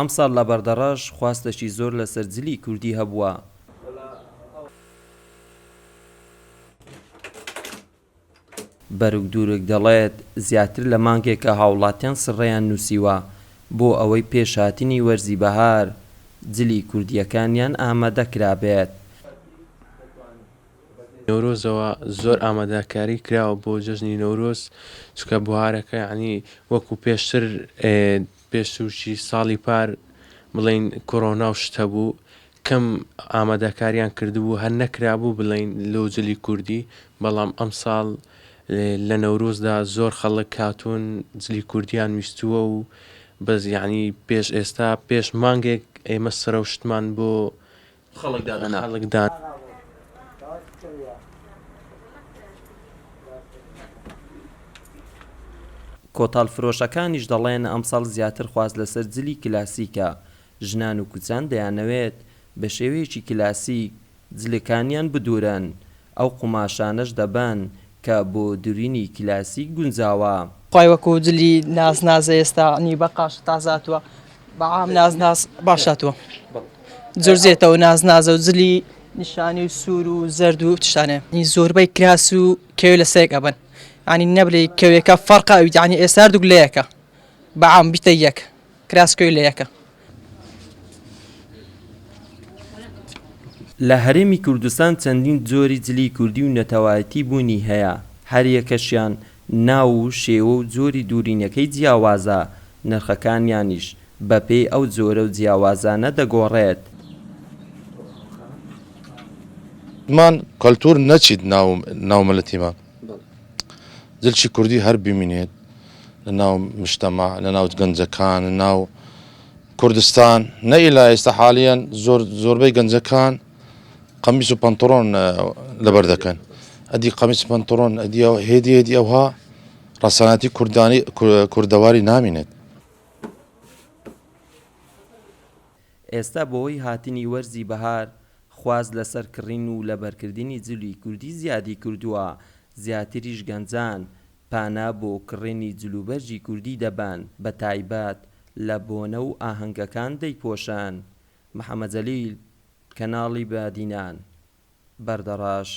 ئەمساڵ لە بەردەڕەش خواستێکی زۆر لەسەر جلی کوردی هەبووە. بەرگ دورک دەڵێت، زیاتر لە مانگێکە هاوڵاتیان سڕەیان نووسیوە بۆ ئەوەی پێش هاتنی وەرزی بەهار جلی کوردییەکانیان ئامادەکرابێت. نەورۆزەوە زۆر ئامادەکاری کراوە بۆ جەژنی نەورۆز چونکە بوارەکە یانی وەکو پێشتر پێشترچی ساڵی پار بڵێین کۆرۆنا و شت هەبوو کەم ئامادەکاریان کردبوو هەر نەکرابوو بڵێین لۆ جلی کوردی بەڵام ئەمساڵ لە نەورۆزدا زۆر خەڵک هاتوون جلی کوردیان ویستووە و بەس یعنی پێش ئێستا پێش مانگێک ئێمە سرەوشتمان بۆ خەڵک دادەنا. خەڵک دا. کۆتاڵ فرۆشەکانیش دەڵێن ئەمساڵ زیاتر خواست لەسەر جلی کلاسیکە، ژنان و کچان دەیانەوێت بە شێوەیەکی کلاسیک جلەکانیان بدورن، ئەو قوماشانەش دەبەن کە بۆ دورینی کلاسیک گونجاوە. خوای وەکو جلی ناز نازە ئێستا نی بە قاش تازە هاتووە بە عام ناز ناز باش هاتووە جۆرجێتەوە ناز نازە و جلی نیشانی و سوور و زەرد و تشتانێ زۆربەی کراس و کەوێ لە سێک ئەبن ینی نەبلێ کەوێکە فەرقە ئەوی ینی ئێستا هەردووک لە یەکە بە عام بیتە یەک کراس کەوێ لە یەکە. لە هەرێمی کوردستان چەندین جۆری جلی کوردی و نەتەوایەتی بوونی هەیە، هەریەکەشیان ناو و شێوە و جۆری دوورینەکەی جیاوازە، نرخەکانیانیش بەپێی ئەو جۆرە و جیاوازانە دەگۆڕێت. زمان کەلتور نەچیت ناو ناو ملەتیمان جلکی کوردی هەر بمینێت لە ناو مشتەما لە ناو گەنجەکان لە ناو کوردستان نە ئیلا ئێستا حالیان زۆر زۆربەی گەنجەکان قەمیس و پەنتڕۆن لەبەر دەکەن ئەدی قەمیس پەنتڕۆن ئەدی هێدی هێدی ئەوها ڕەسانەتی کوردانی کوردەواری نامینێت. ئێستا بەهۆی هاتنی وەرزی بەهار خواست لەسەر کڕین و لەبەرکردنی جلی کوردی زیادی کردووە، زیاتریش گەنجان پانا بۆ کڕینی جلوبەرگی کوردی دەبەن، بەتایبەت لە بۆنە و ئاهەنگەکان دەیپۆشن. محەمەد جەلیل، کەناڵی بادینان، بەردەڕەش.